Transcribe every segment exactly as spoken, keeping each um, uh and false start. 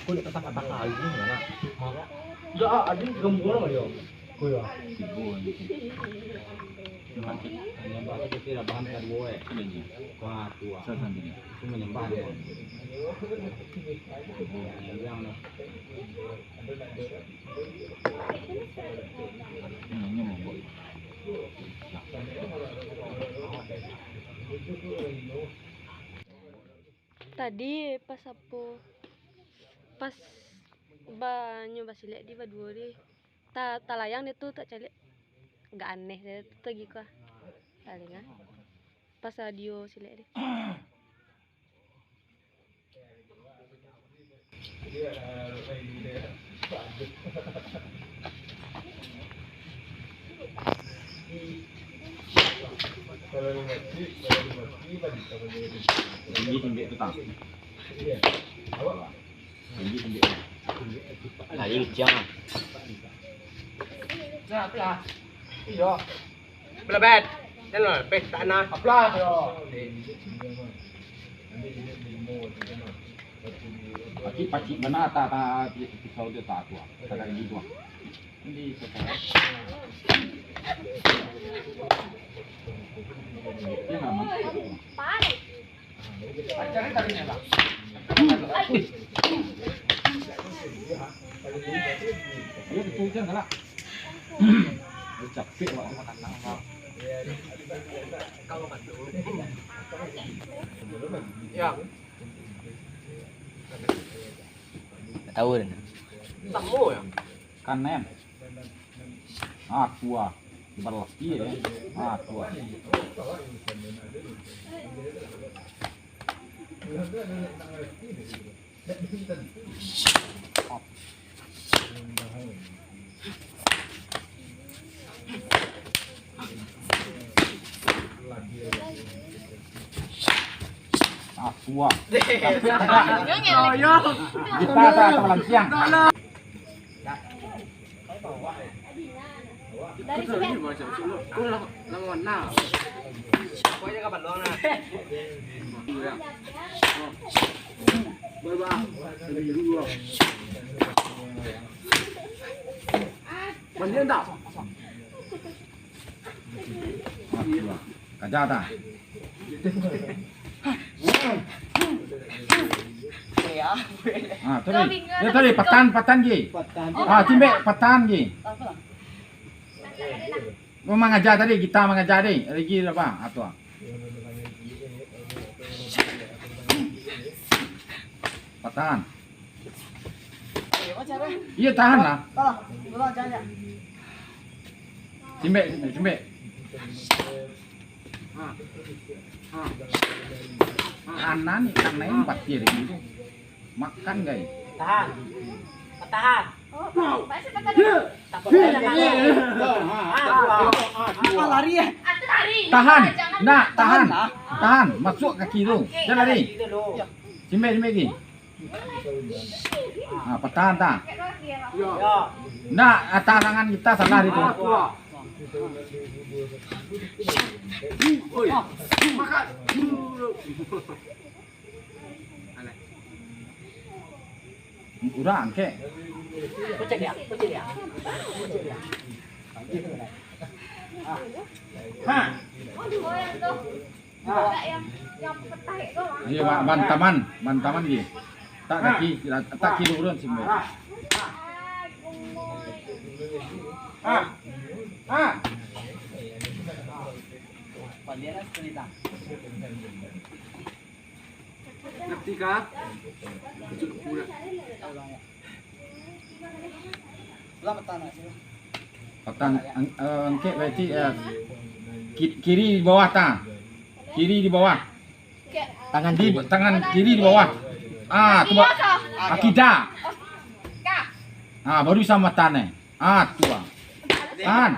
Kau nak kata-kata kali ni, nak? Mak. Dah, ada gambar lah, yo. Kau, ya. Sibuk ni. Menyembah tu kira bahan kedua, eh. Sudah ni. Wah, tu, ah. Sudah, sudah ni. Itu menyembah dia. Yang Tadi pas apo, pas banyo basilek di baduo di, ta-, talayang dia tu tak caliak, agak aneh dia tu tadi kah, talinga pas radio silek di. Tinggi sembek tu tak? Tinggi sembek tu. Ayo, jangan. Nah, apalah? Iyo. Belebet. Jan lah, peh, tak nah. Apalah, yo. Pacik-pacik bana tak, tak, pisau tu tak kuat. Tak ada gigi kuat. Ini sekarang. Dia nggak masuk. Capek, Wak. Ya. Tahu dah. Tamu ya. Kanen. Ah, tua. Lebar laki ya. Ah, tua. Ah, tua. Kita tak terlalu siang. Kaja ta. Ah, tadi. Ya, tadi, patan, patan gi. Ah, timbek patan gi. Mau mangaja tadi, kita mangaja tadi. Lagi apa? Atau patan. Iyo, tahan lah. Simbek, simbek, simbek. Kanan, kanan batir gitu. Makan, guys. Tahan. Tahan. Apa lari ya? Tahan. Nah, tahan. Tahan. Masuk kaki lu. Jangan lari. Simbek, simbek lagi. Ah, patahan ta. Ndak, ah, tangan kita salah di tu. Urang kek. Ha. Iyo, ba-, bantaman, bantaman di. Tak kaki, tak kilo urang sih. Ngerti kah? Patan, ang-, eh, angkek berarti, eh, ki-, kiri di bawah ta. Kiri di bawah. Tangan di, tangan kiri di bawah. Ah, tu ba-, akidah. Ah, baru sama tan eh. Ah, tu ah. Tan.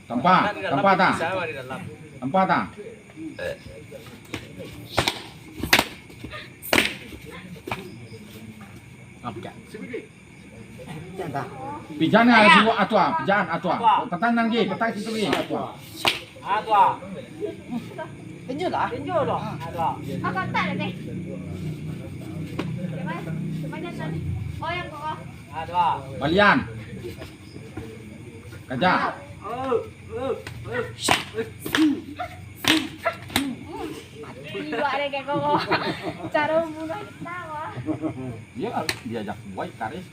Tampa, tampa ta. Tampa ta. Pijan lah, suruah atua, pijan atua. Patang nan ge, patang situ ge, atua. Atua. Tinju lah. Tinju lah. Atua. Atua. Balian. Kaja. Iwak deh kayak kau. Cara bunuh kita, wah. Iyo, diajak buai kareh.